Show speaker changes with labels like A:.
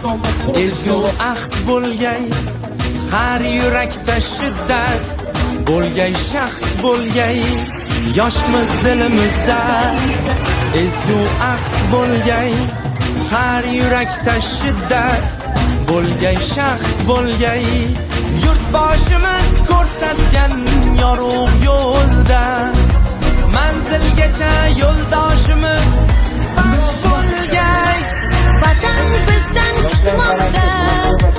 A: Ezgu ahd bo'lgay har yurakda shiddat, bo'lgay shahd bo'lgay yoshmiz dilimizda. Ezgu ahd bo'lgay har yurakda shiddat, bo'lgay shahd bo'lgay yurtboshimiz ko'rsatgan yorug' yo'lda manzilgacha yo'ldoshimiz baxt bo'lgay.
B: Vatan bizdan kutmoqda.